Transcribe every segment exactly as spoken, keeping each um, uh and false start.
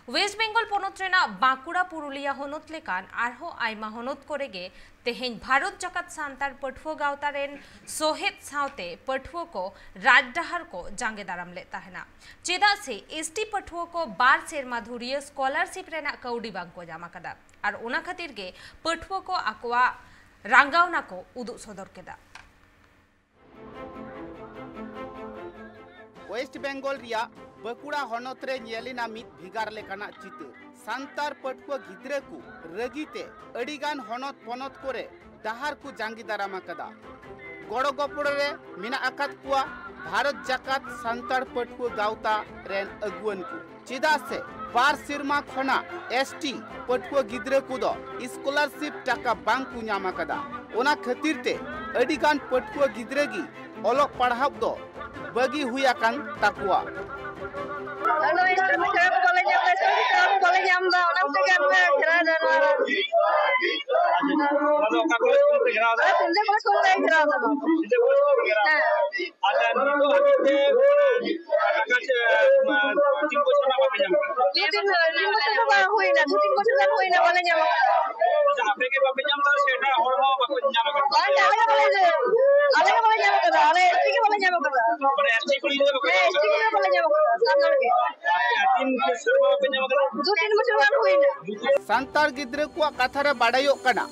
West Bengal ᱯᱚᱱᱚᱛ ᱨᱮᱱᱟᱜ ᱵᱟᱸᱠᱩᱲᱟ ᱯᱩᱨᱩᱞᱤᱭᱟ ᱦᱚᱱᱚᱛ ᱞᱮᱠᱟᱱ ᱟᱨᱦᱚᱸ ᱟᱭᱢᱟ ᱦᱚᱱᱚᱛ ᱠᱚᱨᱮ ᱜᱮ ᱛᱮᱦᱮᱧ ᱵᱷᱟᱨᱚᱛ ᱡᱟᱠᱟᱛ ᱥᱟᱱᱛᱟᱲ ᱯᱟᱹᱴᱷᱩᱣᱟᱹ ᱜᱟᱶᱛᱟ ᱨᱮᱱ ᱥᱚᱦᱮᱫ ᱥᱟᱶᱛᱮ ᱯᱟᱹᱴᱷᱩᱣᱟᱹ ᱠᱚ ᱨᱟᱡᱽ ᱰᱟᱦᱟᱨ ᱠᱚ ᱡᱟᱸᱜᱮ ᱫᱟᱨᱟᱢ ᱞᱮᱫ ᱛᱟᱦᱮᱱᱟ᱾ ᱪᱮᱫᱟᱜ ᱥᱮ ᱮᱥᱴᱤ ᱯᱟᱹᱴᱷᱩᱣᱟᱹ ᱠᱚ ᱵᱟᱨ ᱥᱮᱨᱢᱟ ᱫᱷᱩᱨᱤᱭᱟᱹ ᱥᱠᱚᱞᱟᱨᱥᱤᱯ ᱨᱮᱱᱟᱜ ᱠᱟᱹᱣᱰᱤ ᱵᱟᱝ ᱠᱚ ᱧᱟᱢ ᱟᱠᱟᱫᱟ᱾ ᱟᱨ ᱚᱱᱟ ᱠᱷᱟᱹᱛᱤᱨ ᱜᱮ ᱯᱟᱹᱴᱷᱩᱣᱟᱹ ᱠᱚ ᱟᱠᱚᱣᱟᱜ ᱨᱟᱸᱜᱟᱣᱱᱟ ᱠᱚ ᱩᱫᱩᱜ ᱥᱚᱫᱚᱨ ᱠᱮᱫᱟ᱾ ᱳᱭᱮᱥᱴ ᱵᱮᱝᱜᱚᱞ ᱨᱮᱭᱟᱜ ᱵᱟᱸᱠᱩᱲᱟ ᱦᱚᱱᱚᱛ ᱨᱮ ᱧᱮᱞ ᱮᱱᱟ ᱢᱤᱫ ᱵᱷᱮᱜᱟᱨ ᱞᱮᱠᱟᱱᱟᱜ ᱪᱤᱛᱟᱹᱨ᱾ ᱥᱟᱱᱛᱟᱲ ᱯᱟᱹᱴᱷᱩᱣᱟᱹ ᱜᱤᱫᱽᱨᱟᱹ ᱠᱚ ᱨᱟᱹᱜᱤ ᱛᱮ ᱟᱹᱰᱤᱜᱟᱱ ᱦᱚᱱᱚᱛ ᱯᱚᱱᱚᱛ ᱠᱚᱨᱮ ᱰᱟᱦᱟᱨ ᱠᱚ ᱡᱟᱸᱜᱮ ᱫᱟᱨᱟᱢ ᱟᱠᱟᱫᱟ᱾ ᱜᱚᱲᱚ ᱜᱚᱯᱚᱲᱚ ᱨᱮ ᱢᱮᱱᱟᱜ ᱟᱠᱟᱫ ᱠᱚᱣᱟ ᱵᱷᱟᱨᱚᱛ ᱡᱟᱠᱟᱛ ᱥᱟᱱᱛᱟᱲ ᱯᱟᱹᱴᱷᱩᱣᱟᱹ ᱜᱟᱶᱛᱟ ᱨᱮᱱ ᱟᱹᱜᱩᱣᱟᱹᱱ ᱠᱚ᱾ ᱪᱮᱫᱟᱜ ᱥᱮ ᱵᱟᱨ ᱥᱮᱨᱢᱟ ᱠᱷᱚᱱᱟᱜ ᱮᱥᱴᱤ ᱯᱟᱹᱴᱷᱩᱣᱟᱹ ᱜᱤᱫᱽᱨᱟᱹ ᱠᱚᱫᱚ ᱥᱠᱚᱞᱟᱨᱥᱤᱯ ᱴᱟᱠᱟ ᱵᱟᱝ ᱠᱚ ᱧᱟᱢ ᱟᱠᱟᱫᱟ᱾ ᱚᱱᱟ ᱠᱷᱟᱹᱛᱤᱨ ᱛᱮ ᱟᱹᱰᱤᱜᱟᱱ ᱯᱟᱹᱴᱷᱩᱣᱟᱹ ᱜᱤᱫᱽᱨᱟᱹ ᱜᱮ ᱚᱞᱚᱜ ᱯᱟᱲᱦᱟᱣ ᱫᱚ ᱵᱟᱹᱜᱤ ᱦᱩᱭ ᱟᱠᱟᱱ ᱛᱟᱠᱚᱣᱟ᱾ ᱟᱞᱮ ᱥᱴᱩᱰᱮᱱᱴ ᱠᱚ ᱵᱟᱞᱮ ᱧᱟᱢ ᱮᱫᱟ, ᱥᱴᱩᱰᱮᱱᱴ ᱠᱚ ᱵᱟᱞᱮ ᱧᱟᱢ ᱮᱫᱟ, ᱚᱱᱟ ᱠᱷᱟᱹᱛᱤᱨ ᱜᱮ ᱟᱞᱮ ᱞᱮ ᱜᱷᱮᱨᱟᱣ ᱮᱫᱟ ᱱᱚᱣᱟ ᱫᱚ᱾ ᱟᱫᱚ ᱚᱠᱟ ᱠᱚᱞᱮᱡᱽ ᱠᱷᱚᱱ ᱯᱮ ᱜᱷᱮᱨᱟᱣ ᱮᱫᱟ? ᱟᱞᱮ ᱥᱤᱞᱫᱟᱹ ᱠᱚᱞᱮᱡᱽ ᱠᱷᱚᱱ ᱞᱮ ᱜᱷᱮᱨᱟᱣ ᱮᱫᱟ᱾ ᱥᱤᱞᱫᱟᱹ ᱠᱚᱞᱮᱡᱽ ᱠᱷᱚᱱ ᱯᱮ ᱜᱷᱮᱨᱟᱣ ᱮᱫᱟ? ᱦᱮᱸ᱾ ᱟᱪᱪᱷᱟ, ᱱᱤᱛᱚᱜ ᱦᱟᱹᱵᱤᱡ ᱛᱮ ᱴᱟᱠᱟ ᱪᱮ, ᱟᱸ, ᱛᱤᱱ ᱵᱚᱪᱷᱚᱨ ᱨᱮᱱᱟᱜ ᱵᱟᱯᱮ ᱧᱟᱢ ᱟᱠᱟᱫᱟ? ᱫᱩ ᱛᱤᱱ, ᱛᱤᱱ ᱵᱚᱪᱷᱚᱨ ᱫᱚ ᱵᱟᱝ ᱦᱩᱭᱱᱟ, ᱫᱩ ᱛᱤᱱ ᱵᱚᱪᱷᱚᱨ ᱜᱟᱱ ᱦᱩᱭᱱᱟ, ᱵᱟᱞᱮ ᱧᱟᱢ ᱟᱠᱟᱫᱟ᱾ ᱟᱪᱪᱷᱟ, ᱟᱯᱮ ᱜᱮ ᱵᱟᱯᱮ ᱧᱟᱢ ᱮᱫᱟ ᱥᱮ ᱮᱴᱟᱜ ᱦᱚᱲ ᱦᱚᱸ ᱵᱟᱠᱚ ᱧᱟᱢ ᱟᱠᱟᱫᱟ? ᱵᱟᱝ, ᱟᱞᱮ ᱜᱮ ᱵᱟᱞᱮ ᱧᱟᱢ, ᱟᱞᱮ ᱜᱮ ᱵᱟᱞᱮ ᱧᱟᱢ ᱟᱠᱟᱫᱟ, ᱟᱞᱮ ᱮᱥᱴᱤ ᱜᱮ ᱵᱟᱞᱮ ᱧᱟᱢ ᱟᱠᱟᱫᱟ᱾ ᱢᱟᱱᱮ ᱮᱥᱴᱤ ᱠᱚ ᱡᱩᱫᱤ ᱵᱟᱠᱚ ᱦᱮᱸ, ᱧᱟᱢ ᱮᱥᱴᱤ ᱟᱠᱟᱫᱟ? ᱜᱮ ᱵᱟᱞᱮ ᱧᱟᱢ ᱟᱠᱟᱫᱟ, ᱥᱟᱱᱛᱟᱲ ᱜᱮ᱾ ᱟᱯᱮ ᱛᱤᱱ ᱥᱮᱨᱢᱟ ᱵᱟᱯᱮ ᱧᱟᱢ ᱟᱠᱟᱫᱟ? ᱫᱩ ᱛᱤᱱ ᱵᱚᱪᱷᱚᱨ ᱜᱟᱱ ᱦᱩᱭᱱᱟ᱾ ᱥᱟᱱᱛᱟᱲ ᱜᱤᱫᱽᱨᱟᱹ ᱠᱚᱣᱟᱜ ᱠᱟᱛᱷᱟ ᱨᱮ ᱵᱟᱰᱟᱭᱚᱜ ᱠᱟᱱᱟ,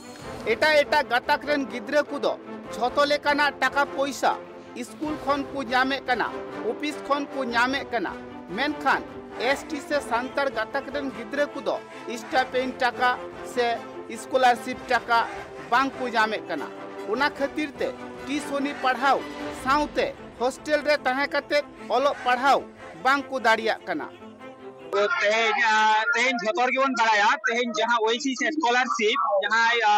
ᱮᱴᱟᱜ ᱮᱴᱟᱜ ᱜᱟᱛᱟᱠ ᱨᱮᱱ ᱜᱤᱫᱽᱨᱟᱹ ᱠᱚᱫᱚ ᱡᱷᱚᱛᱚ ᱞᱮᱠᱟᱱᱟᱜ ᱴᱟᱠᱟ ᱯᱚᱭᱥᱟ ᱥᱠᱩᱞ ᱠᱷᱚᱱ ᱠᱚ ᱧᱟᱢᱮᱫ ᱠᱟᱱᱟ, ᱚᱯᱷᱤᱥ ᱠᱷᱚᱱ ᱠᱚ ᱧᱟᱢᱮᱫ ᱠᱟᱱᱟ, ᱢᱮᱱᱠᱷᱟᱱ ᱮᱥᱴᱤ ᱥᱮ ᱥᱟᱱᱛᱟᱲ ᱜᱟᱛᱟᱠ ᱨᱮᱱ ᱜᱤᱫᱽᱨᱟᱹ ᱠᱚᱫᱚ ᱥᱴᱟᱭᱯᱮᱱᱰ ᱴᱟᱠᱟ ᱥᱮ ᱥᱠᱚᱞᱟᱨᱥᱤᱯ ᱴᱟᱠᱟ ᱵᱟᱝ ᱠᱚ ᱧᱟᱢᱮᱫ ᱠᱟᱱᱟ᱾ ᱚᱱᱟ ᱠᱷᱟᱹᱛᱤᱨ ᱛᱮ ᱴᱤᱭᱩᱥᱚᱱᱤ ᱯᱟᱲᱦᱟᱣ ᱥᱟᱶᱛᱮ ᱦᱳᱥᱴᱮᱞ ᱨᱮ ᱛᱟᱦᱮᱸ ᱠᱟᱛᱮ ᱚᱞᱚᱜ ᱯᱟᱲᱦᱟᱣ ᱵᱟᱝ ᱠᱚ ᱫᱟᱲᱮᱭᱟᱜ ᱠᱟᱱᱟ᱾ ᱛᱚ ᱛᱮᱦᱮᱧ, ᱟ, ᱛᱮᱦᱮᱧ ᱡᱷᱚᱛᱚ ᱦᱚᱲ ᱜᱮᱵᱚᱱ ᱵᱟᱲᱟᱭᱟ, ᱛᱮᱦᱮᱧ ᱡᱟᱦᱟᱸ ᱳᱭᱮᱥᱤ ᱥᱮ ᱥᱠᱚᱞᱟᱨᱥᱤᱯ, ᱡᱟᱦᱟᱸᱭ, ᱟ,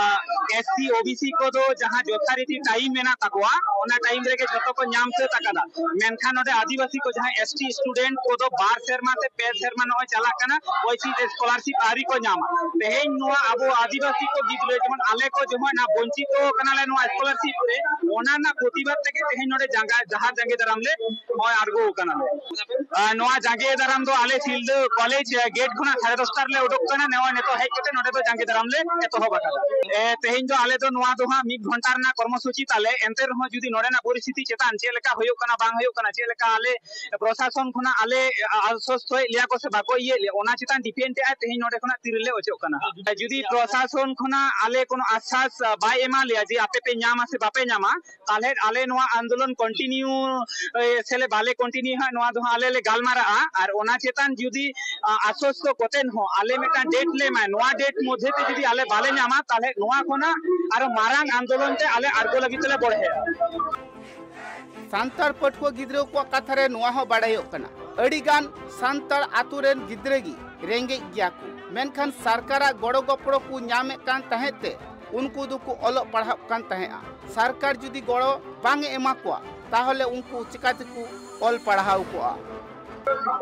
ᱮᱥᱴᱤ, ᱳᱵᱤᱥᱤ ᱠᱚᱫᱚ ᱡᱟᱦᱟᱸ ᱡᱚᱛᱷᱟᱨᱤᱛᱤ ᱴᱟᱭᱤᱢ ᱢᱮᱱᱟᱜ ᱛᱟᱠᱚᱣᱟ, ᱚᱱᱟ ᱴᱟᱭᱤᱢ ᱨᱮᱜᱮ ᱡᱷᱚᱛᱚ ᱠᱚ ᱧᱟᱢ ᱥᱟᱹᱛ ᱟᱠᱟᱫᱟ᱾ ᱢᱮᱱᱠᱷᱟᱱ ᱱᱚᱰᱮ ᱟᱹᱫᱤᱵᱟᱹᱥᱤ ᱠᱚ ᱡᱟᱦᱟᱸᱭ ᱮᱥᱴᱤ ᱥᱴᱩᱰᱮᱱᱴ ᱠᱚᱫᱚ ᱵᱟᱨ ᱥᱮᱨᱢᱟ ᱥᱮ ᱯᱮ ᱥᱮᱨᱢᱟ ᱱᱚᱜᱼᱚᱭ ᱪᱟᱞᱟᱜ ᱠᱟᱱᱟ, ᱳᱭᱮᱥᱤ ᱥᱮ ᱥᱠᱚᱞᱟᱨᱥᱤᱯ ᱟᱹᱣᱨᱤ ᱠᱚ ᱧᱟᱢᱟ᱾ ᱛᱮᱦᱮᱧ ᱱᱚᱣᱟ ᱟᱵᱚ ᱟᱹᱫᱤᱵᱟᱹᱥᱤ ᱠᱚ ᱜᱤᱫᱽᱨᱟᱹ, ᱡᱮᱢᱚᱱ ᱟᱞᱮ ᱠᱚ ᱡᱮᱢᱚᱱ ᱱᱟ ᱵᱚᱧᱪᱤᱛᱚ ᱠᱟᱱᱟᱞᱮ ᱱᱚᱣᱟ ᱥᱠᱚᱞᱟᱨᱥᱤᱯ ᱨᱮ, ᱚᱱᱟ ᱨᱮᱱᱟᱜ ᱯᱨᱚᱛᱤᱵᱟᱫ ᱛᱮᱜᱮ ᱛᱮᱦᱮᱧ ᱱᱚᱰᱮ ᱡᱟᱸᱜᱟ, ᱡᱟᱦᱟᱸ ᱡᱟᱸᱜᱮ ᱫᱟᱨᱟᱢ ᱞᱮ ᱱᱚᱜᱼᱚᱭ ᱟᱬᱜᱚ ᱟᱠᱟᱱᱟᱞᱮ᱾ ᱟᱨ ᱱᱚᱣᱟ ᱡᱟᱸᱜᱮ ᱫᱟᱨᱟᱢ ᱫᱚ ᱟᱞᱮ ᱥᱤᱞᱫᱟᱹ ᱠᱚᱞᱮᱡᱽ ᱜᱮᱴ ᱠᱷᱚᱱᱟᱜ ᱥᱟᱲᱮ ᱫᱚᱥᱴᱟ ᱨᱮᱞᱮ ᱩᱰᱩᱠ ᱠᱟᱱᱟ᱾ ᱱᱚᱜᱼᱚᱭ ᱱᱤᱛᱚᱜ ᱦᱮᱡ ᱠᱟᱛᱮ ᱱᱚᱰᱮ ᱫᱚ ᱡᱟᱸᱜᱮ ᱫᱟᱨᱟᱢ ᱞᱮ ᱮᱛᱚᱦᱚᱵ ᱟᱠᱟᱫᱟ᱾ ᱮ, ᱛᱮᱦᱮᱧ ᱫᱚ ᱟᱞᱮ ᱫᱚ ᱱᱚᱣᱟ ᱫᱚ ᱦᱟᱸᱜ ᱢᱤᱫ ᱜᱷᱚᱱᱴᱟ ᱨᱮᱱᱟᱜ ᱠᱚᱨᱢᱚᱥᱩᱪᱤ ᱛᱟᱞᱮ᱾ ᱮᱱᱛᱮ ᱨᱮᱦᱚᱸ ᱡᱩᱫᱤ ᱱᱚᱰᱮᱱᱟᱜ ᱯᱚᱨᱤᱥᱛᱷᱤᱛᱤ ᱪᱮᱛᱟᱱ ᱪᱮᱫ ᱞᱮᱠᱟ ᱦᱩᱭᱩᱜ ᱠᱟᱱᱟ, ᱵᱟᱝ ᱦᱩᱭᱩᱜ ᱠᱟᱱᱟ, ᱪᱮᱫ ᱞᱮᱠᱟ ᱟᱞᱮ ᱯᱨᱚᱥᱟᱥᱚᱱ ᱠᱷᱚᱱᱟᱜ ᱟᱞᱮ ᱟ-, ᱟᱥᱣᱟᱥᱛᱚᱭᱮᱫ ᱞᱮᱭᱟ ᱠᱚ ᱥᱮ ᱵᱟᱠᱚ ᱤᱭᱟᱹᱭᱮᱫ ᱞᱮᱭᱟ, ᱚᱱᱟ ᱪᱮᱛᱟᱱ ᱰᱤᱯᱮᱱᱰ ᱮᱫᱟᱭ ᱛᱮᱦᱮᱧ ᱱᱚᱰᱮ ᱠᱷᱚᱱᱟᱜ ᱛᱤᱨᱮᱞᱮ ᱚᱪᱚᱜ ᱠᱟᱱᱟ᱾ ᱡᱩᱫᱤ ᱯᱨᱚᱥᱟᱥᱚᱱ ᱠᱷᱚᱱᱟᱜ ᱟᱞᱮ ᱠᱳᱱᱳ ᱟᱥᱥᱟᱥ, ᱟ, ᱵᱟᱭ ᱮᱢᱟ ᱞᱮᱭᱟ ᱡᱮ ᱟᱯᱮ ᱯᱮ ᱧᱟᱢᱟ ᱥᱮ ᱵᱟᱯᱮ ᱧᱟᱢᱟ, ᱛᱟᱦᱞᱮ ᱟᱞᱮ ᱱᱚᱣᱟ ᱟᱱᱫᱳᱞᱚᱱ ᱠᱚᱱᱴᱤᱱᱤᱭᱩ, ᱮ, ᱥᱮ ᱞᱮ ᱵᱟᱞᱮ ᱠᱚᱱᱴᱤᱱᱤᱭᱩ ᱦᱟᱸᱜ, ᱱᱚᱣᱟ ᱫᱚ ᱦᱟᱸᱜ ᱟᱞᱮ ᱞᱮ ᱜᱟᱞᱢᱟᱨᱟᱜᱼᱟ᱾ ᱟᱨ ᱚᱱᱟ ᱪᱮᱛᱟᱱ ᱡᱩᱫᱤ, ᱟ, ᱟᱥᱣᱟᱥᱛᱚ ᱠᱚᱛᱮᱱ ᱦᱚᱸ ᱟᱞᱮ ᱢᱤᱫᱴᱟᱝ ᱰᱮᱴ ᱞᱮ ᱮᱢᱟ, ᱱᱚᱣᱟ ᱰᱮᱴ ᱢᱚᱫᱽᱫᱷᱮ ᱛᱮ ᱡᱩᱫᱤ ᱟᱞᱮ ᱵᱟᱞᱮ ᱧᱟᱢᱟ, ᱛᱟᱦᱞᱮ ᱱᱚᱣᱟ ᱠᱷᱚᱱᱟᱜ ᱟᱨᱚ ᱢᱟᱨᱟᱝ ᱟᱱᱫᱳᱞᱚᱱ ᱛᱮ ᱟᱞᱮ ᱟᱬᱜᱚ ᱞᱟᱹᱜᱤᱫ ᱛᱮᱞᱮ ᱵᱚᱲᱦᱮᱭᱟ᱾ ᱥᱟᱱᱛᱟᱲ ᱯᱟᱹᱴᱷᱩᱣᱟᱹ ᱜᱤᱫᱽᱨᱟᱹ ᱠᱚᱣᱟᱜ ᱠᱟᱛᱷᱟ ᱨᱮ ᱱᱚᱣᱟ ᱦᱚᱸ ᱵᱟᱲᱟᱭᱚᱜ ᱠᱟᱱᱟ, ᱟᱹᱰᱤ ᱜᱟᱱ ᱥᱟᱱᱛᱟᱲ ᱟᱛᱳ ᱨᱮᱱ ᱜᱤᱫᱽᱨᱟᱹ ᱜᱮ ᱨᱮᱸᱜᱮᱡ ᱜᱮᱭᱟ ᱠᱚ, ᱢᱮᱱᱠᱷᱟᱱ ᱥᱚᱨᱠᱟᱨᱟᱜ ᱜᱚᱲᱚ ᱜᱚᱯᱚᱲᱚ ᱠᱚ ᱧᱟᱢᱮᱫ ᱠᱟᱱ ᱛᱟᱦᱮᱸᱫ ᱛᱮ ᱩᱱᱠᱩ ᱫᱚᱠᱚ ᱚᱞᱚᱜ ᱯᱟᱲᱦᱟᱜ ᱠᱟᱱ ᱛᱟᱦᱮᱸᱫᱼᱟ᱾ ᱥᱚᱨᱠᱟᱨ ᱡᱩᱫᱤ ᱜᱚᱲᱚ ᱵᱟᱝ ᱮ ᱮᱢᱟ ᱠᱚᱣᱟ, ᱛᱟᱦᱚᱞᱮ ᱩᱱᱠᱩ ᱪᱤᱠᱟ ᱛᱮᱠᱚ ᱚᱞ ᱯᱟᱲᱦᱟᱣ ᱠᱚᱜᱼᱟ?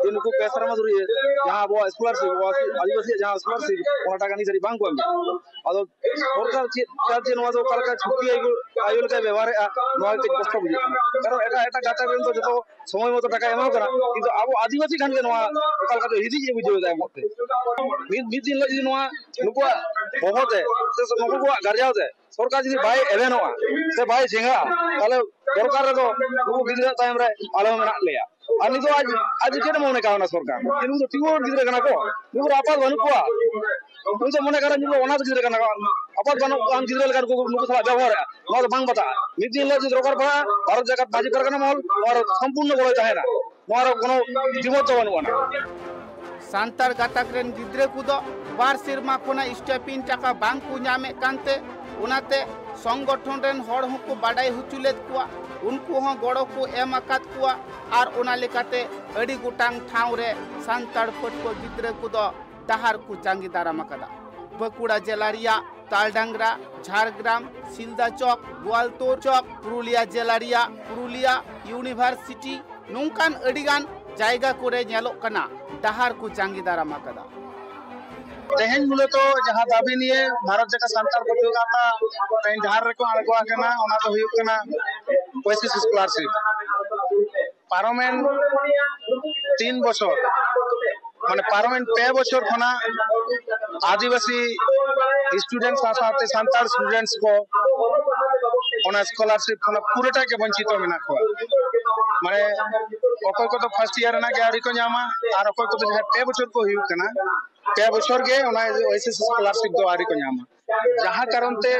ᱡᱮ ᱱᱩᱠᱩ ᱯᱮ ᱥᱮᱨᱢᱟ ᱫᱷᱩᱨᱤᱭᱟᱹ ᱡᱟᱦᱟᱸ ᱟᱵᱚᱣᱟᱜ ᱥᱠᱚᱞᱟᱨᱥᱤᱯ, ᱟᱵᱚᱣᱟᱜ ᱟᱹᱫᱤᱵᱟᱹᱥᱤᱭᱟᱜ ᱡᱟᱦᱟᱸ ᱥᱠᱚᱞᱟᱨᱥᱤᱯ, ᱚᱱᱟ ᱴᱟᱠᱟ ᱱᱤᱛ ᱫᱷᱟᱹᱨᱤᱡ ᱵᱟᱝ ᱠᱚ ᱮᱢ ᱮᱫᱟ᱾ ᱟᱫᱚ ᱥᱚᱨᱠᱟᱨ ᱪᱮᱫ ᱪᱟᱞ ᱪᱮᱫ ᱱᱚᱣᱟ ᱫᱚ ᱚᱠᱟ ᱞᱮᱠᱟ ᱪᱷᱩᱴᱤ ᱟᱭᱳ, ᱟᱭᱳ ᱞᱮᱠᱟᱭ ᱵᱮᱵᱚᱦᱟᱨᱮᱫᱼᱟ, ᱱᱚᱣᱟ ᱜᱮ ᱠᱟᱹᱡ ᱠᱚᱥᱴᱚ ᱵᱩᱡᱷᱟᱹᱜ ᱠᱟᱱᱟ᱾ ᱠᱟᱨᱚᱱ ᱮᱴᱟᱜ ᱮᱴᱟᱜ ᱜᱟᱛᱟᱠ ᱨᱮᱱ ᱫᱚ ᱡᱚᱛᱚ ᱥᱚᱢᱚᱭ ᱢᱚᱛᱚ ᱴᱟᱠᱟᱭ ᱮᱢᱟ ᱠᱚ ᱠᱟᱱᱟ, ᱠᱤᱱᱛᱩ ᱟᱵᱚ ᱟᱹᱫᱤᱵᱟᱹᱥᱤ ᱠᱷᱟᱱ ᱜᱮ ᱱᱚᱣᱟ ᱚᱠᱟ ᱞᱮᱠᱟ ᱪᱚ ᱦᱤᱫᱤᱡ ᱮ ᱵᱩᱡᱷᱟᱹᱣ ᱮᱫᱟ ᱮᱢᱚᱜ ᱛᱮ᱾ ᱢᱤᱫ, ᱢᱤᱫ ᱫᱤᱱ ᱦᱤᱞᱳᱜ ᱡᱩᱫᱤ ᱱᱚᱣᱟ ᱱᱩᱠᱩᱣᱟᱜ ᱦᱚᱦᱚ ᱛᱮ ᱥᱮ ᱱᱩᱠᱩ ᱠᱚᱣᱟᱜ ᱜᱟᱨᱡᱟᱣ ᱛᱮ ᱥᱚᱨᱠᱟᱨ ᱡᱩᱫᱤ ᱵᱟᱭ ᱮᱵᱷᱮᱱᱚᱜᱼᱟ ᱥᱮ ᱵᱟᱭ ᱪᱮᱸᱜᱷᱟᱜᱼᱟ, ᱛᱟᱦᱚᱞᱮ ᱫᱚᱨᱠᱟᱨ ᱨᱮᱫᱚ ᱱᱩᱠᱩ ᱜᱤᱫᱽᱨᱟᱹ ᱛᱟᱭᱚᱢ ᱨᱮ ᱟᱞᱮ ᱦᱚᱸ ᱢᱮᱱᱟᱜ ᱞᱮᱭᱟ᱾ ᱟᱨ ᱱᱤᱛᱚᱜ ᱟᱡ, ᱟᱡ ᱪᱮᱫ ᱮ ᱢᱚᱱᱮ ᱠᱟᱣᱱᱟ ᱥᱚᱨᱠᱟᱨ? ᱡᱮ ᱱᱩᱠᱩ ᱫᱚ ᱴᱤᱭᱩᱢᱟᱨ ᱜᱤᱫᱽᱨᱟᱹ ᱠᱟᱱᱟ ᱠᱚ, ᱱᱩᱠᱩ ᱫᱚ ᱟᱯᱟᱛ ᱵᱟᱹᱱᱩᱜ ᱠᱚᱣᱟ᱾ ᱩᱱᱤ ᱫᱚ ᱢᱚᱱᱮ ᱠᱟᱱᱟ ᱱᱩᱠᱩ ᱫᱚ ᱚᱱᱟᱛᱷ ᱜᱤᱫᱽᱨᱟᱹ ᱠᱟᱱᱟ ᱠᱚ, ᱟᱯᱟᱛ ᱵᱟᱹᱱᱩᱜ ᱠᱟᱱ ᱜᱤᱫᱽᱨᱟᱹ ᱞᱮᱠᱟ ᱱᱩᱠᱩ, ᱱᱩᱠᱩ ᱥᱟᱞᱟᱜ ᱵᱮᱵᱚᱦᱟᱨᱮᱜᱼᱟ᱾ ᱱᱚᱣᱟ ᱫᱚ ᱵᱟᱝ ᱵᱟᱛᱟᱜᱼᱟ᱾ ᱢᱤᱫ ᱫᱤᱱ ᱦᱤᱞᱳᱜ ᱡᱩᱫᱤ ᱫᱚᱨᱠᱟᱨ ᱯᱟᱲᱟᱜᱼᱟ, ᱵᱷᱟᱨᱚᱛ ᱡᱟᱠᱟᱛ ᱢᱟᱹᱡᱷᱤ ᱯᱟᱨᱜᱟᱱᱟ ᱢᱚᱦᱚᱞ ᱱᱚᱣᱟ ᱨᱮ ᱥᱚᱢᱯᱩᱨᱱᱚ ᱜᱚᱲᱚᱭ ᱛᱟᱦᱮᱱᱟ᱾ ᱱᱚᱣᱟ ᱨᱮ ᱠᱳᱱᱳ ᱫᱤᱢᱚᱛ ᱫᱚ ᱵᱟᱹᱱᱩᱜ ᱟᱱᱟ᱾ ᱥᱟᱱᱛᱟᱲ ᱜᱟᱛᱟᱠ ᱨᱮᱱ ᱜᱤᱫᱽᱨᱟᱹ ᱠᱚᱫᱚ ᱵᱟᱨ ᱥᱮᱨᱢᱟ ᱠᱷᱚᱱᱟᱜ ᱥᱴᱟᱭᱯᱮᱱᱰ ᱴᱟᱠᱟ ᱵᱟᱝ ᱠᱚ ᱧᱟᱢᱮᱫ ᱠᱟᱱᱛᱮ, ᱚᱱᱟᱛᱮ ᱥᱚᱝᱜᱚᱴᱷᱚᱱ ᱨᱮᱱ ᱦᱚᱲ ᱦᱚᱸᱠᱚ ᱵᱟᱰᱟᱭ ᱦᱚᱪᱚ ᱞᱮᱫ ᱠᱚᱣᱟ, ᱩᱱᱠᱩ ᱦᱚᱸ ᱜᱚᱲᱚ ᱠᱚ ᱮᱢ ᱟᱠᱟᱫ ᱠᱚᱣᱟ᱾ ᱟᱨ ᱚᱱᱟ ᱞᱮᱠᱟᱛᱮ ᱟᱹᱰᱤ ᱜᱚᱴᱟᱝ ᱴᱷᱟᱶ ᱨᱮ ᱥᱟᱱᱛᱟᱲ ᱯᱟᱹᱴᱷᱩᱣᱟᱹ ᱜᱤᱫᱽᱨᱟᱹ ᱠᱚᱫᱚ ᱰᱟᱦᱟᱨ ᱠᱚ ᱡᱟᱸᱜᱮ ᱫᱟᱨᱟᱢ ᱟᱠᱟᱫᱟ᱾ ᱵᱟᱸᱠᱩᱲᱟ ᱡᱮᱞᱟ ᱨᱮᱭᱟᱜ ᱛᱟᱞᱰᱟᱝᱨᱟ, ᱡᱷᱟᱲᱜᱨᱟᱢ, ᱥᱤᱞᱫᱟ ᱪᱚᱠ, ᱜᱳᱣᱟᱞᱛᱳᱲ ᱪᱚᱠ, ᱯᱩᱨᱩᱞᱤᱭᱟ ᱡᱮᱞᱟ ᱨᱮᱭᱟᱜ ᱯᱩᱨᱩᱞᱤᱭᱟ ᱤᱭᱩᱱᱤᱵᱷᱟᱨᱥᱤᱴᱤ, ᱱᱚᱝᱠᱟᱱ ᱟᱹᱰᱤᱜᱟᱱ ᱡᱟᱭᱜᱟ ᱠᱚᱨᱮ ᱧᱮᱞᱚᱜ ᱠᱟᱱᱟ ᱰᱟᱦᱟᱨ ᱠᱚ ᱡᱟᱸᱜᱮ ᱫᱟᱨᱟᱢ ᱟᱠᱟᱫᱟ᱾ ᱛᱮᱦᱮᱧ ᱢᱩᱞᱚᱛᱚ ᱡᱟᱦᱟᱸ ᱫᱟᱹᱵᱤ ᱱᱤᱭᱮ ᱵᱷᱟᱨᱚᱛ ᱡᱟᱠᱟᱛ ᱥᱟᱱᱛᱟᱲ ᱯᱟᱹᱴᱷᱩᱣᱟᱹ ᱜᱟᱶᱛᱟ ᱛᱮᱦᱮᱧ ᱰᱟᱦᱟᱨ ᱨᱮᱠᱚ ᱟᱬᱜᱚ ᱟᱠᱟᱱᱟ, ᱚᱱᱟ ᱫᱚ ᱦᱩᱭᱩᱜ ᱠᱟᱱᱟ ᱯᱚᱸᱭᱛᱨᱤᱥ ᱥᱠᱚᱞᱟᱨᱥᱤᱯ᱾ ᱯᱟᱨᱚᱢᱮᱱ ᱛᱤᱱ ᱵᱚᱪᱷᱚᱨ ᱢᱟᱱᱮ ᱯᱟᱨᱚᱢᱮᱱ ᱯᱮ ᱵᱚᱪᱷᱚᱨ ᱠᱷᱚᱱᱟᱜ ᱟᱹᱫᱤᱵᱟᱹᱥᱤ student ᱥᱟᱶ ᱥᱟᱶᱛᱮ ᱥᱟᱱᱛᱟᱲ students ᱠᱚ ᱚᱱᱟ scholarship ᱠᱷᱚᱱᱟᱜ ᱯᱩᱨᱟᱹᱴᱟ ᱜᱮ ᱵᱚᱧᱪᱤᱛᱚ ᱢᱮᱱᱟᱜ ᱠᱚᱣᱟ᱾ ᱢᱟᱱᱮ ᱚᱠᱚᱭ ᱠᱚᱫᱚ first year ᱨᱮᱱᱟᱜ ᱜᱮ ᱟᱹᱣᱨᱤ ᱠᱚ ᱧᱟᱢᱟ, ᱟᱨ ᱚᱠᱚᱭ ᱠᱚᱫᱚ ᱡᱟᱦᱟᱸᱭ ᱯᱮ ᱵᱚᱪᱷᱚᱨ ᱠᱚ ᱦᱩᱭᱩᱜ ᱠᱟᱱᱟ, ᱯᱮ ᱵᱚᱪᱷᱚᱨ ᱜᱮ ᱚᱱᱟ ᱳᱭᱮᱥᱤᱥ scholarship ᱫᱚ ᱟᱹᱣᱨᱤ ᱠᱚ ᱧᱟᱢᱟ᱾ ᱡᱟᱦᱟᱸ ᱠᱟᱨᱚᱱ ᱛᱮ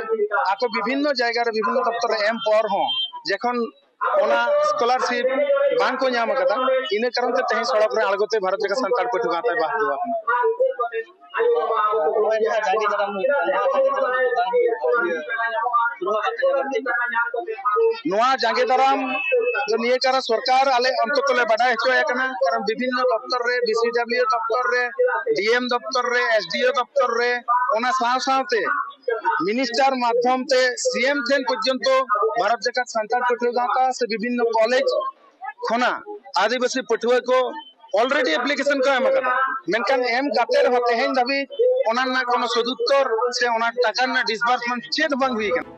ᱟᱠᱚ ᱵᱤᱵᱷᱤᱱᱱᱚ ᱡᱟᱭᱜᱟ ᱨᱮ ᱵᱤᱵᱷᱤᱱᱱᱚ ᱫᱚᱯᱛᱚᱨ ᱨᱮ ᱮᱢ ᱯᱚᱨ ᱦᱚᱸ ᱡᱚᱠᱷᱚᱱ ᱚᱱᱟ scholarship ᱵᱟᱝ ᱠᱚ ᱧᱟᱢ ᱟᱠᱟᱫᱟ, ᱤᱱᱟᱹ ᱠᱟᱨᱚᱱ ᱛᱮ ᱛᱮᱦᱮᱧ ᱥᱚᱲᱚᱠ ᱨᱮ ᱟᱬᱜᱚ ᱛᱮ ᱵᱷᱟᱨᱚᱛ ᱡᱟᱠᱟᱛ ᱥᱟᱱᱛᱟᱲ ᱯᱟᱹᱴᱷᱩᱣᱟᱹ ᱜᱟᱶᱛᱟᱭ ᱵᱟᱫ ᱫᱚᱦᱚ ᱟᱠᱟᱱᱟ᱾ ᱱᱚᱜᱼᱚᱭ ᱡᱟᱦᱟᱸ ᱡᱟᱸᱜᱮ ᱫᱟᱨᱟᱢ ᱦᱩᱭᱩᱜ ᱠᱟᱱᱟ, ᱱᱚᱣᱟ ᱡᱟᱸᱜᱮ ᱫᱟᱨᱟᱢ ᱫᱚ ᱵᱟᱝ ᱦᱩᱭᱩᱜᱼᱟ, ᱤᱭᱟᱹ, ᱯᱩᱨᱟᱹ ᱠᱟᱛᱮ ᱱᱚᱣᱟ ᱡᱟᱸᱜᱮ ᱫᱟᱨᱟᱢ ᱫᱚ ᱱᱤᱭᱟᱹ ᱠᱟᱨᱚᱱ ᱥᱚᱨᱠᱟᱨ ᱟᱞᱮ ᱚᱱᱛᱚᱛᱚ ᱞᱮ ᱵᱟᱰᱟᱭ ᱦᱚᱪᱚᱭᱮ ᱠᱟᱱᱟ, ᱠᱟᱨᱚᱱ ᱵᱤᱵᱷᱤᱱᱱᱚ ᱫᱚᱯᱛᱚᱨ ᱨᱮ, ᱵᱤᱥᱤᱰᱟᱵᱞᱤᱭᱩ ᱫᱚᱯᱛᱚᱨ ᱨᱮ, ᱰᱤᱮᱢ ᱫᱚᱯᱛᱚᱨ ᱨᱮ, ᱮᱥᱰᱤᱳ ᱫᱚᱯᱛᱚᱨ ᱨᱮ, ᱚᱱᱟ ᱥᱟᱶ ᱥᱟᱶᱛᱮ minister ᱢᱟᱫᱽᱫᱷᱚᱢ ᱛᱮ ᱥᱤᱮᱢ ᱴᱷᱮᱱ ᱯᱚᱨᱡᱚᱱᱛᱚ ᱵᱷᱟᱨᱚᱛ ᱡᱟᱠᱟᱛ ᱥᱟᱱᱛᱟᱲ ᱯᱟᱹᱴᱷᱩᱣᱟᱹ ᱜᱟᱶᱛᱟ ᱥᱮ ᱵᱤᱵᱷᱤᱱᱱᱚ ᱠᱚᱞᱮᱡᱽ ᱠᱷᱚᱱᱟᱜ ᱟᱹᱫᱤᱵᱟᱹᱥᱤ ᱯᱟᱹᱴᱷᱩᱣᱟᱹ ᱠᱚ already application ᱠᱚ ᱮᱢ ᱟᱠᱟᱫᱟ, ᱢᱮᱱᱠᱷᱟᱱ ᱮᱢ ᱠᱟᱛᱮ ᱨᱮᱦᱚᱸ ᱛᱮᱦᱮᱧ ᱫᱷᱟᱹᱵᱤᱡ ᱚᱱᱟ ᱨᱮᱱᱟᱜ ᱠᱳᱱᱳ ᱥᱚᱫᱩᱛᱛᱚᱨ ᱥᱮ ᱚᱱᱟ ᱴᱟᱠᱟ ᱨᱮᱱᱟᱜ disbursement ᱪᱮᱫ ᱦᱚᱸ ᱵᱟᱝ ᱦᱩᱭ ᱟᱠᱟᱱᱟ᱾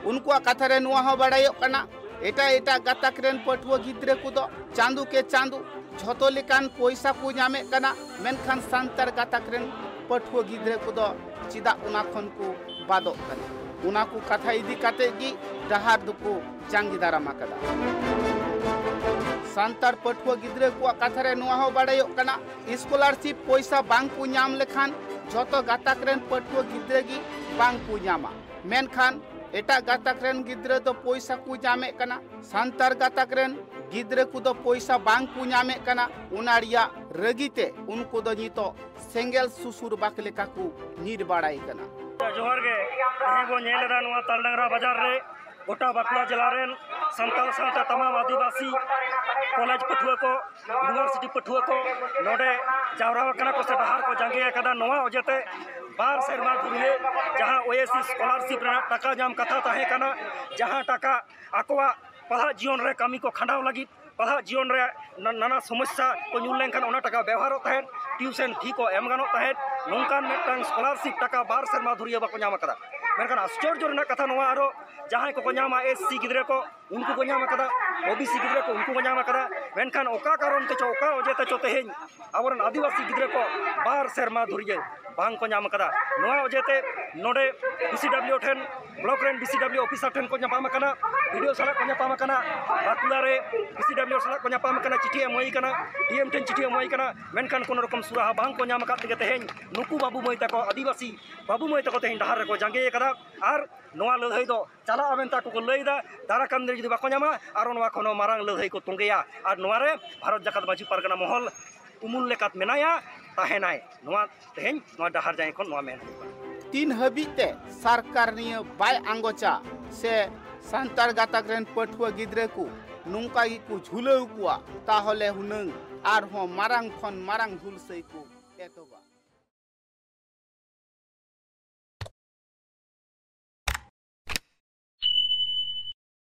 ᱩᱱᱠᱩᱣᱟᱜ ᱠᱟᱛᱷᱟ ᱨᱮ ᱱᱚᱣᱟ ᱦᱚᱸ ᱵᱟᱲᱟᱭᱚᱜ ᱠᱟᱱᱟ, ᱮᱴᱟᱜ ᱮᱴᱟᱜ ᱜᱟᱛᱟᱠ ᱨᱮᱱ ᱯᱟᱹᱴᱷᱩᱣᱟᱹ ᱜᱤᱫᱽᱨᱟᱹ ᱠᱚᱫᱚ ᱪᱟᱸᱫᱚ ᱠᱮ ᱪᱟᱸᱫᱚ ᱡᱷᱚᱛᱚ ᱞᱮᱠᱟᱱ ᱯᱚᱭᱥᱟ ᱠᱚ ᱧᱟᱢᱮᱫ ᱠᱟᱱᱟ, ᱢᱮᱱᱠᱷᱟᱱ ᱥᱟᱱᱛᱟᱲ ᱜᱟᱛᱟᱠ ᱨᱮᱱ ᱯᱟᱹᱴᱷᱩᱣᱟᱹ ᱜᱤᱫᱽᱨᱟᱹ ᱠᱚᱫᱚ ᱪᱮᱫᱟᱜ ᱚᱱᱟ ᱠᱷᱚᱱ ᱠᱚ ᱵᱟᱫᱚᱜ ᱠᱟᱱᱟ? ᱚᱱᱟ ᱠᱚ ᱠᱟᱛᱷᱟ ᱤᱫᱤ ᱠᱟᱛᱮ ᱜᱮ ᱰᱟᱦᱟᱨ ᱫᱚᱠᱚ ᱡᱟᱸᱜᱮ ᱫᱟᱨᱟᱢ ᱟᱠᱟᱫᱟ᱾ ᱥᱟᱱᱛᱟᱲ ᱯᱟᱹᱴᱷᱩᱣᱟᱹ ᱜᱤᱫᱽᱨᱟᱹ ᱠᱚᱣᱟᱜ ᱠᱟᱛᱷᱟ ᱨᱮ ᱱᱚᱣᱟ ᱦᱚᱸ ᱵᱟᱲᱟᱭᱚᱜ ᱠᱟᱱᱟ, scholarship ᱯᱚᱭᱥᱟ ᱵᱟᱝ ᱠᱚ ᱧᱟᱢ ᱞᱮᱠᱷᱟᱱ ᱡᱷᱚᱛᱚ ᱜᱟᱛᱟᱠ ᱨᱮᱱ ᱯᱟᱹᱴᱷᱩᱣᱟᱹ ᱜᱤᱫᱽᱨᱟᱹ ᱜᱮ ᱵᱟᱝ ᱠᱚ ᱧᱟᱢᱟ, ᱢᱮᱱᱠᱷᱟᱱ ᱮᱴᱟᱜ ᱜᱟᱛᱟᱠ ᱨᱮᱱ ᱜᱤᱫᱽᱨᱟᱹ ᱫᱚ ᱯᱚᱭᱥᱟ ᱠᱚ ᱧᱟᱢᱮᱫ ᱠᱟᱱᱟ᱾ ᱥᱟᱱᱛᱟᱲ ᱜᱟᱛᱟᱠ ᱨᱮᱱ ᱜᱤᱫᱽᱨᱟᱹ ᱠᱚᱫᱚ ᱯᱚᱭᱥᱟ ᱵᱟᱝ ᱠᱚ ᱧᱟᱢᱮᱫ ᱠᱟᱱᱟ, ᱚᱱᱟ ᱨᱮᱭᱟᱜ ᱨᱟᱹᱜᱤ ᱛᱮ ᱩᱱᱠᱩ ᱫᱚ ᱱᱤᱛᱚᱜ ᱥᱮᱸᱜᱮᱞ ᱥᱩᱥᱩᱨ ᱵᱟᱠ ᱞᱮᱠᱟ ᱠᱚ ᱧᱤᱨ ᱵᱟᱲᱟᱭ ᱠᱟᱱᱟ᱾ ᱡᱚᱦᱟᱨ ᱜᱮ᱾ ᱛᱮᱦᱮᱧ ᱵᱚᱱ ᱧᱮᱞ ᱮᱫᱟ ᱱᱚᱣᱟ ᱛᱟᱞᱰᱟᱝᱨᱟ ᱵᱟᱡᱟᱨ ᱨᱮ ᱜᱚᱴᱟ ᱵᱟᱸᱠᱩᱲᱟ ᱡᱮᱞᱟ ᱨᱮᱱ ᱥᱟᱱᱛᱟᱲ ᱥᱟᱶᱛᱮ ᱛᱟᱢᱟᱢ ᱟᱹᱫᱤᱵᱟᱹᱥᱤ ᱠᱚᱞᱮᱡᱽ ᱯᱟᱹᱴᱷᱩᱣᱟᱹ ᱠᱚ, ᱤᱭᱩᱱᱤᱵᱷᱟᱨᱥᱤᱴᱤ ᱯᱟᱹᱴᱷᱩᱣᱟᱹ ᱠᱚ ᱱᱚᱰᱮ ᱡᱟᱣᱨᱟ ᱟᱠᱟᱱᱟ ᱠᱚ ᱥᱮ ᱰᱟᱦᱟᱨ ᱠᱚ ᱡᱟᱸᱜᱮ ᱟᱠᱟᱫᱟ᱾ ᱱᱚᱣᱟ ᱚᱡᱮᱛᱮ ᱵᱟᱨ ᱥᱮᱨᱢᱟ ᱫᱷᱩᱨᱤᱭᱟᱹ ᱡᱟᱦᱟᱸ ᱳᱭᱮᱥᱤᱥ ᱥᱠᱚᱞᱟᱨᱥᱤᱯ ᱨᱮᱱᱟᱜ ᱴᱟᱠᱟ ᱧᱟᱢ ᱠᱟᱛᱷᱟ ᱛᱟᱦᱮᱸ ᱠᱟᱱᱟ, ᱡᱟᱦᱟᱸ ᱴᱟᱠᱟ ᱟᱠᱚᱣᱟᱜ ᱯᱟᱲᱦᱟᱜ ᱡᱤᱭᱚᱱ ᱨᱮ ᱠᱟᱹᱢᱤ ᱠᱚ ᱠᱷᱟᱸᱰᱟᱣ ᱞᱟᱹᱜᱤᱫ, ᱯᱟᱲᱦᱟᱜ ᱡᱤᱭᱚᱱ ᱨᱮ ᱱᱟ-, ᱱᱟᱱᱟ ᱥᱚᱢᱚᱥᱥᱟ ᱠᱚ ᱧᱩᱨ ᱞᱮᱱᱠᱷᱟᱱ ᱚᱱᱟ ᱴᱟᱠᱟ ᱵᱮᱣᱦᱟᱨᱚᱜ ᱛᱟᱦᱮᱸᱫ, ᱴᱤᱭᱩᱥᱚᱱ ᱯᱷᱤ ᱠᱚ ᱮᱢ ᱜᱟᱱᱚᱜ ᱛᱟᱦᱮᱸᱫ, ᱱᱚᱝᱠᱟᱱ ᱢᱤᱫᱴᱟᱝ ᱥᱠᱚᱞᱟᱨᱥᱤᱯ ᱴᱟᱠᱟ ᱵᱟᱨ ᱥᱮᱨᱢᱟ ᱫᱷᱩᱨᱤᱭᱟᱹ ᱵᱟᱠᱚ ᱧᱟᱢ ᱟᱠᱟᱫᱟ᱾ ᱢᱮᱱᱠᱷᱟᱱ ᱟᱥᱪᱚᱨᱡᱚ ᱨᱮᱱᱟᱜ ᱠᱟᱛᱷᱟ ᱱᱚᱣᱟ, ᱟᱨᱚ ᱡᱟᱦᱟᱸᱭ ᱠᱚᱠᱚ ᱧᱟᱢᱟ, ᱮᱥ ᱥᱤ ᱜᱤᱫᱽᱨᱟᱹ ᱠᱚ, ᱩᱱᱠᱩ ᱠᱚ ᱧᱟᱢ ᱟᱠᱟᱫᱟ, ᱳᱵᱤᱥᱤ ᱜᱤᱫᱽᱨᱟᱹ ᱠᱚ ᱩᱱᱠᱩ ᱠᱚ ᱧᱟᱢ ᱟᱠᱟᱫᱟ᱾ ᱢᱮᱱᱠᱷᱟᱱ ᱚᱠᱟ ᱠᱟᱨᱚᱱ ᱛᱮᱪᱚ, ᱚᱠᱟ ᱚᱡᱮ ᱛᱮᱪᱚ ᱛᱮᱦᱮᱧ ᱟᱵᱚᱨᱮᱱ ᱟᱹᱫᱤᱵᱟᱹᱥᱤ ᱜᱤᱫᱽᱨᱟᱹ ᱠᱚ ᱵᱟᱨ ᱥᱮᱨᱢᱟ ᱫᱷᱩᱨᱭᱟᱹ ᱵᱟᱝ ᱠᱚ ᱧᱟᱢ ᱟᱠᱟᱫᱟ᱾ ᱱᱚᱣᱟ ᱚᱡᱮ ᱛᱮ ᱱᱚᱰᱮ ᱰᱤᱥᱤᱰᱟᱵᱞᱤᱭᱩ ᱴᱷᱮᱱ, ᱵᱞᱚᱠ ᱨᱮᱱ ᱰᱤᱥᱤᱰᱟᱵᱞᱤᱭᱩ ᱚᱯᱷᱤᱥᱟᱨ ᱴᱷᱮᱱ ᱠᱚ ᱧᱟᱯᱟᱢ ᱟᱠᱟᱱᱟ, ᱵᱤᱰᱤᱳ ᱥᱟᱞᱟᱜ ᱠᱚ ᱧᱟᱯᱟᱢ ᱟᱠᱟᱱᱟ, ᱵᱟᱸᱠᱩᱲᱟ ᱨᱮ ᱰᱤᱥᱤᱰᱟᱵᱞᱤᱭᱩ ᱥᱟᱞᱟᱜ ᱠᱚ ᱧᱟᱯᱟᱢ ᱟᱠᱟᱱᱟ, ᱪᱤᱴᱷᱤ ᱮᱢ ᱦᱩᱭ ᱟᱠᱟᱱᱟ, ᱰᱤᱮᱢ ᱴᱷᱮᱱ ᱪᱤᱴᱷᱤ ᱮᱢ ᱦᱩᱭ ᱟᱠᱟᱱᱟ, ᱢᱮᱱᱠᱷᱟᱱ ᱠᱳᱱᱳ ᱨᱚᱠᱚᱢ ᱥᱩᱨᱟᱦᱟ ᱵᱟᱝ ᱠᱚ ᱧᱟᱢ ᱟᱠᱟᱫ ᱛᱮᱜᱮ ᱛᱮᱦᱮᱧ ᱱᱩᱠᱩ ᱵᱟᱹᱵᱩ ᱢᱟᱹᱭ ᱛᱟᱠᱚ, ᱟᱹᱫᱤᱵᱟᱹᱥᱤ ᱵᱟᱹᱵᱩ ᱢᱟᱹᱭ ᱛᱟᱠᱚ ᱛᱮᱦᱮᱧ ᱰᱟᱦᱟᱨ ᱨᱮᱠᱚ ᱡᱟᱸᱜᱮ ᱟᱠᱟᱫᱟ᱾ ᱟᱨ ᱱᱚᱣᱟ ᱞᱟᱹᱲᱦᱟᱹᱭ ᱫᱚ ᱪᱟᱞᱟᱜᱼᱟ ᱢᱮᱱᱛᱮ ᱟᱠᱚ ᱠᱚ ᱞᱟᱹᱭ ᱮᱫᱟ᱾ ᱫᱟᱨᱟ ᱠᱟᱱ ᱫᱤᱱ ᱨᱮ ᱡᱩᱫᱤ ᱵᱟᱠᱚ ᱧᱟᱢᱟ, ᱟᱨᱚ ᱱᱚᱣᱟ ᱠᱷᱚᱱ ᱦᱚᱸ ᱢᱟᱨᱟᱝ ᱞᱟᱹᱲᱦᱟᱹᱭ ᱠᱚ ᱛᱚᱸᱜᱮᱭᱟ᱾ ᱟᱨ ᱱᱚᱣᱟ ᱨᱮ ᱵᱷᱟᱨᱚᱛ ᱡᱟᱠᱟᱛ ᱢᱟᱹᱡᱷᱤ ᱯᱟᱨᱜᱟᱱᱟ ᱢᱚᱦᱚᱞ ᱩᱢᱩᱞ ᱞᱮᱠᱟᱛ ᱢᱮᱱᱟᱭᱟ, ᱛᱟᱦᱮᱱᱟᱭ᱾ ᱱᱚᱣᱟ ᱛᱮᱦᱮᱧ ᱱᱚᱣᱟ ᱰᱟᱦᱟᱨ ᱡᱟᱸᱜᱮ ᱠᱷᱚᱱ ᱱᱚᱣᱟ ᱢᱮᱱ ᱦᱩᱭᱩᱜ ᱠᱟᱱᱟ᱾ ᱛᱤᱱ ᱦᱟᱹᱵᱤᱡ ᱛᱮ ᱥᱚᱨᱠᱟᱨ ᱱᱤᱭᱟᱹ ᱵᱟᱭ ᱟᱸᱜᱚᱪᱟ ᱥᱮ ᱥᱟᱱᱛᱟᱲ ᱜᱟᱛᱟᱠ ᱨᱮᱱ ᱯᱟᱹᱴᱷᱩᱣᱟᱹ ᱜᱤᱫᱽᱨᱟᱹ ᱠᱚ ᱱᱚᱝᱠᱟ ᱜᱮᱠᱚ ᱡᱷᱩᱞᱟᱹᱣ ᱠᱚᱣᱟ, ᱛᱟᱦᱚᱞᱮ ᱦᱩᱱᱟᱹᱝ ᱟᱨᱦᱚᱸ ᱢᱟᱨᱟᱝ ᱠᱷᱚᱱ ᱢᱟᱨᱟᱝ ᱦᱩᱞᱥᱟᱹᱭ ᱠᱚ ᱮᱛᱚᱦᱚᱵᱟ᱾